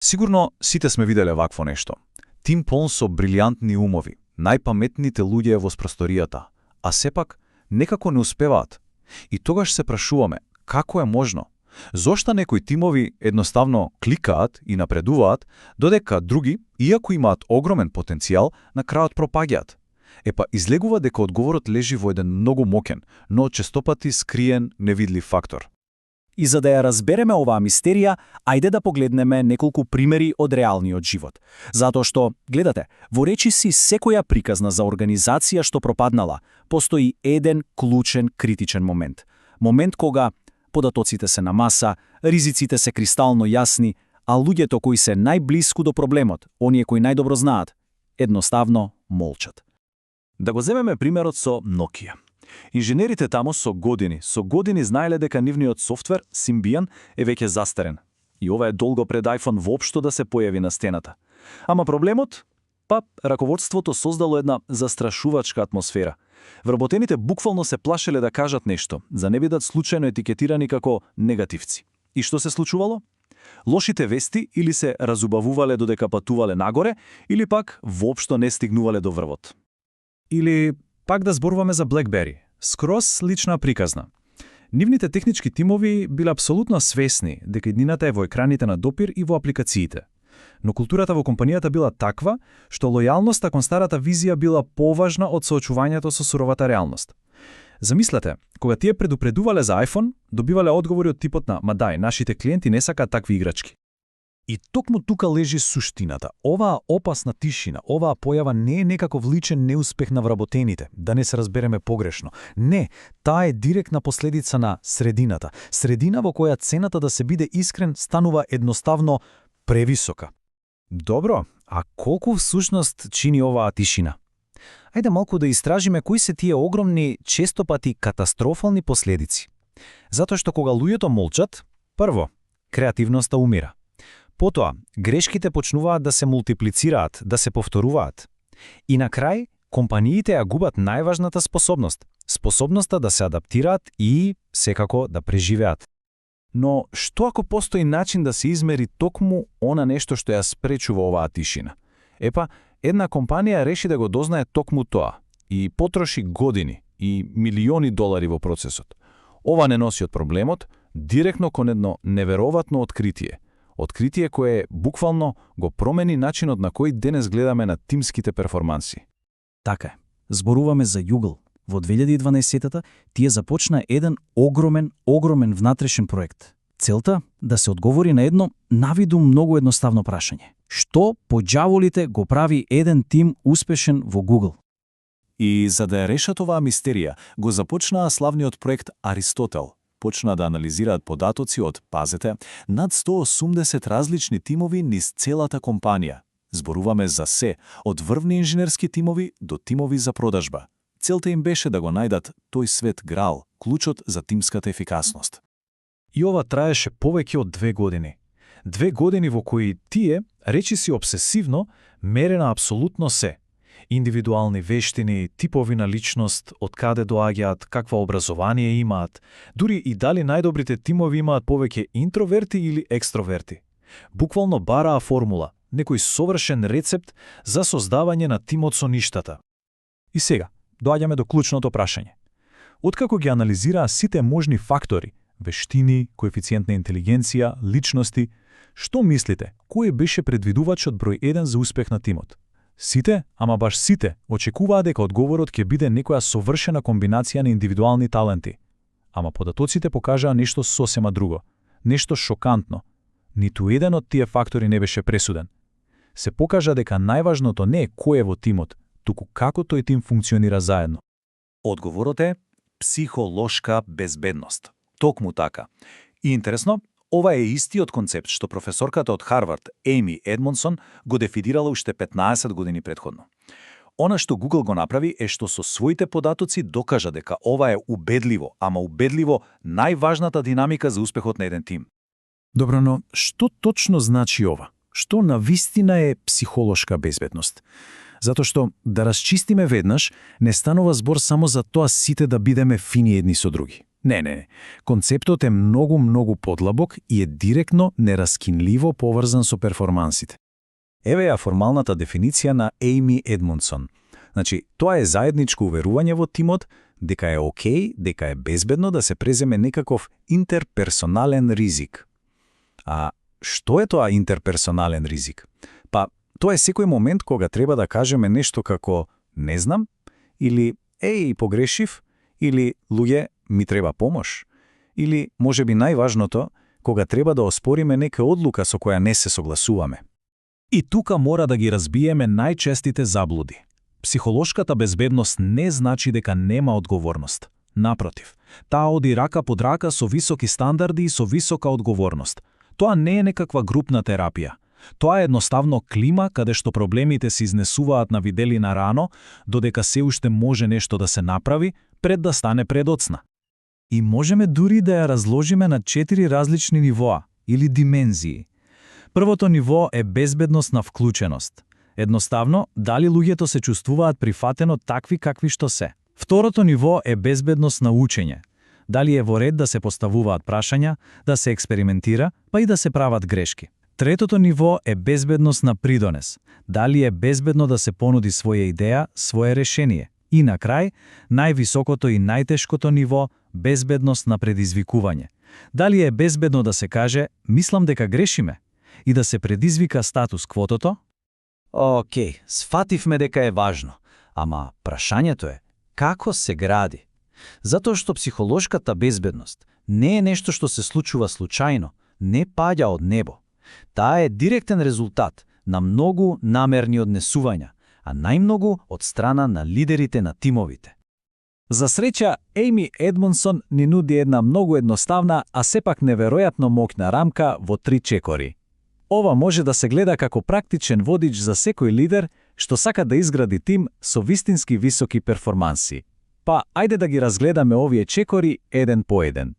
Сигурно сите сме виделе вакво нешто. Тим полн со брилјантни умови, најпаметните луѓе во просторијата, а сепак некако не успеваат. И тогаш се прашуваме, како е можно? Зошто некои тимови едноставно кликаат и напредуваат, додека други, иако имаат огромен потенцијал, на крајот пропаѓаат? Епа, излегува дека одговорот лежи во еден многу мокен, но честопати скриен невидлив фактор. И за да ја разбереме оваа мистерија, ајде да погледнеме неколку примери од реалниот живот. Затоа што, гледате, во речиси секоја приказна за организација што пропаднала, постои еден клучен критичен момент. Момент кога податоците се на маса, ризиците се кристално јасни, а луѓето кои се најблиску до проблемот, оние кои најдобро знаат, едноставно молчат. Да го земеме примерот со Nokia. Инженерите тамо со години знаеле дека нивниот софтвер, Symbian, е веќе застарен. И ова е долго пред iPhone воопшто да се појави на стената. Ама проблемот? Па, раководството создало една застрашувачка атмосфера. Вработените буквално се плашеле да кажат нешто, за не бидат случајно етикетирани како негативци. И што се случувало? Лошите вести или се разубавувале додека патувале нагоре, или пак воопшто не стигнувале до врвот. Или пак да зборуваме за BlackBerry. Скроз лична приказна. Нивните технички тимови биле апсолутно свесни дека иднината е во екраните на допир и во апликациите. Но културата во компанијата била таква, што лојалноста кон старата визија била поважна од соочувањето со суровата реалност. Замислете, кога тие предупредувале за iPhone, добивале одговори од типот на «Ма дај, нашите клиенти не сакаат такви играчки». И токму тука лежи суштината. Оваа опасна тишина, оваа појава не е некаков личен неуспех на вработените, да не се разбереме погрешно. Не, таа е директна последица на средината. Средина во која цената да се биде искрен станува едноставно превисока. Добро, а колку всушност чини оваа тишина? Ајде малку да истражиме кои се тие огромни, честопати катастрофални последици. Затоа што кога луѓето молчат, прво, креативноста умира. Потоа, грешките почнуваат да се мултиплицираат, да се повторуваат. И на крај, компаниите ја губат најважната способност. Способноста да се адаптираат и, секако, да преживеат. Но што ако постои начин да се измери токму она нешто што ја спречува оваа тишина? Епа, една компанија реши да го дознае токму тоа и потроши години и милиони долари во процесот. Ова не носи од проблемот директно кон едно неверојатно откритие. Откритие кое буквално го промени начинот на кој денес гледаме на тимските перформанси. Така е. Зборуваме за Google. Во 2012-та тие започна еден огромен внатрешен проект. Целта да се одговори на едно навиду многу едноставно прашање. Што по џаволите го прави еден тим успешен во Google? И за да ја решат оваа мистерија, го започнаа славниот проект Аристотел. Почна да анализираат податоци од, пазете, над 180 различни тимови низ целата компанија. Зборуваме за се, од врвни инженерски тимови до тимови за продажба. Целта им беше да го најдат тој свет грал, клучот за тимската ефикасност. И ова траеше повеќе од 2 години. 2 години во кои тие, речиси обсесивно, мерена апсолутно се. Индивидуални вештини, типови на личност, од каде доаѓаат, каква образование имаат, дури и дали најдобрите тимови имаат повеќе интроверти или екстроверти. Буквално бараа формула, некој совршен рецепт за создавање на тимот со ништата. И сега, доаѓаме до клучното прашање. Откако ги анализираа сите можни фактори, вештини, коефициент на интелигенција, личности, што мислите, кој беше предвидувачот број 1 за успех на тимот? Сите, ама баш сите, очекуваа дека одговорот ќе биде некоја совршена комбинација на индивидуални таленти. Ама податоците покажаа нешто сосема друго, нешто шокантно. Ниту еден од тие фактори не беше пресуден. Се покажа дека најважното не е кој е во тимот, туку како тој тим функционира заедно. Одговорот е психолошка безбедност. Токму така. И интересно, ова е истиот концепт што професорката од Харвард, Ейми Едмонсон, го дефинирала уште 15 години претходно. Она што Google го направи е што со своите податоци докажа дека ова е убедливо, ама убедливо најважната динамика за успехот на еден тим. Добро, но што точно значи ова? Што навистина е психолошка безбедност? Затоа што, да расчистиме веднаш, не станува збор само за тоа сите да бидеме фини едни со други. Не. Концептот е многу подлабок и е директно, нераскинливо поврзан со перформансите. Еве ја формалната дефиниција на Ейми Едмундсон. Значи, тоа е заедничко уверување во тимот дека е окей, дека е безбедно да се преземе некаков интерперсонален ризик. А што е тоа интерперсонален ризик? Па, тоа е секој момент кога треба да кажеме нешто како «не знам» или «еј, погрешив» или «луѓе, ми треба помош» или, можеби најважното, кога треба да оспориме нека одлука со која не се согласуваме. И тука мора да ги разбиеме најчестите заблуди. Психолошката безбедност не значи дека нема одговорност. Напротив, таа оди рака под рака со високи стандарди и со висока одговорност. Тоа не е некаква групна терапија. Тоа е едноставно клима каде што проблемите се изнесуваат на виделина рано, додека се уште може нешто да се направи пред да стане предоцна. И можеме дури да ја разложиме на 4 различни нивоа или димензии. Првото ниво е безбедност на вклученост. Едноставно, дали луѓето се чувствуваат прифатено такви какви што се. Второто ниво е безбедност на учење. Дали е во ред да се поставуваат прашања, да се експериментира, па и да се прават грешки. Третото ниво е безбедност на придонес. Дали е безбедно да се понуди своја идеја, свое решение. И на крај, највисокото и најтешкото ниво – безбедност на предизвикување. Дали е безбедно да се каже «мислам дека грешиме» и да се предизвика статус квотото? Океј, сфативме дека е важно, ама прашањето е како се гради? Затоа што психолошката безбедност не е нешто што се случува случајно, не паѓа од небо. Таа е директен резултат на многу намерни однесувања, а најмногу од страна на лидерите на тимовите. За среќа, Ейми Едмундсон ни нуди една многу едноставна, а сепак неверојатно моќна рамка во 3 чекори. Ова може да се гледа како практичен водич за секој лидер што сака да изгради тим со вистински високи перформанси. Па, ајде да ги разгледаме овие чекори еден по еден.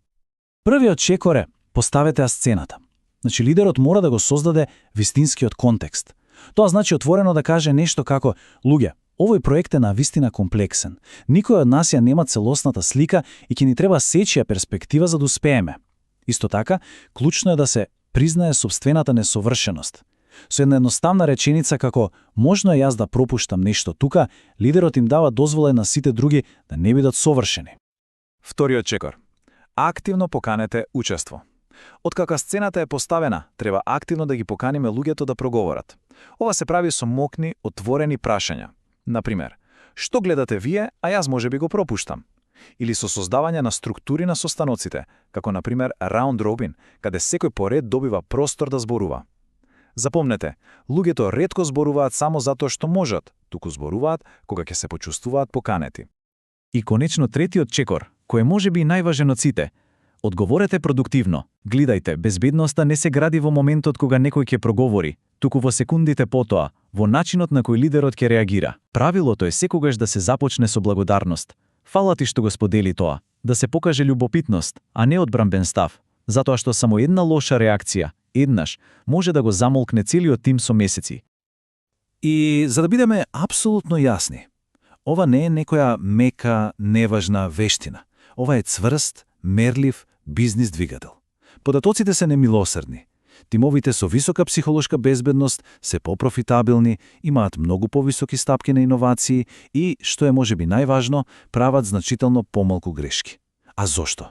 Првиот чекор е поставете ја сцената. Значи, лидерот мора да го создаде вистинскиот контекст. Тоа значи отворено да каже нешто како «Луѓе, овој проект е на вистина комплексен. Никој од нас ја нема целосната слика и ќе ни треба сечија перспектива за да успееме». Исто така, клучно е да се признае собствената несовршеност. Со една едноставна реченица како «можно е јас да пропуштам нешто тука», лидерот им дава дозвола на сите други да не бидат совршени. Вториот чекор. Активно поканете учество. Откако сцената е поставена, треба активно да ги поканиме луѓето да проговорат. Ова се прави со мокни, отворени прашања. Например, што гледате вие, а јас можеби го пропуштам? Или со создавање на структури на состаноците, како например раунд робин, каде секој поред добива простор да зборува. Запомнете, луѓето ретко зборуваат само затоа што можат, туку зборуваат кога ќе се почувствуваат поканети. И конечно третиот чекор, кој може би најважен од сите. Одговорете продуктивно. Гледајте, безбедноста не се гради во моментот кога некој ќе проговори, туку во секундите потоа, во начинот на кој лидерот ќе реагира. Правилото е секогаш да се започне со благодарност. Фала ти што го сподели тоа, да се покаже љубопитност, а не одбранбен став, затоа што само една лоша реакција, еднаш, може да го замолкне целиот тим со месеци. И за да бидеме апсолутно јасни, ова не е некоја мека, неважна вештина. Ова е цврст, мерлив бизнис двигател. Податоците се немилосрдни. Тимовите со висока психолошка безбедност се попрофитабилни, имаат многу повисоки стапки на иновации и, што е можеби најважно, прават значително помалку грешки. А зошто?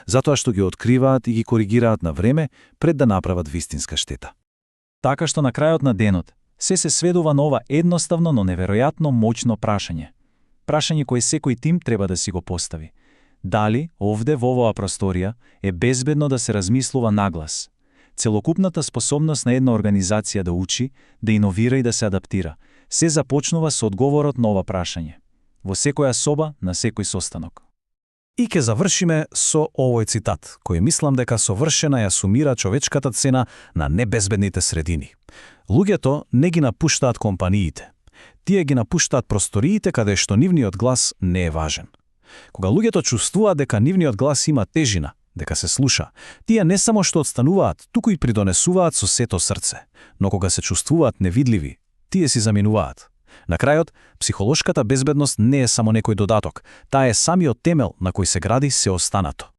Затоа што ги откриваат и ги коригираат на време пред да направат вистинска штета. Така што на крајот на денот се сведува на ова едноставно, но неверојатно моќно прашање. Прашање кое секој тим треба да си го постави. Дали, овде во оваа просторија, е безбедно да се размислува наглас? Целокупната способност на една организација да учи, да иновира и да се адаптира, се започнува со одговорот на ова прашање. Во секоја соба, на секој состанок. И ќе завршиме со овој цитат, кој мислам дека совршена ја сумира човечката цена на небезбедните средини. Луѓето не ги напуштаат компаниите. Тие ги напуштаат просториите каде што нивниот глас не е важен. Кога луѓето чувствуваат дека нивниот глас има тежина, дека се слуша, тие не само што отстануваат, туку и придонесуваат со сето срце. Но кога се чувствуваат невидливи, тие си заминуваат. На крајот, психолошката безбедност не е само некој додаток, таа е самиот темел на кој се гради се останато.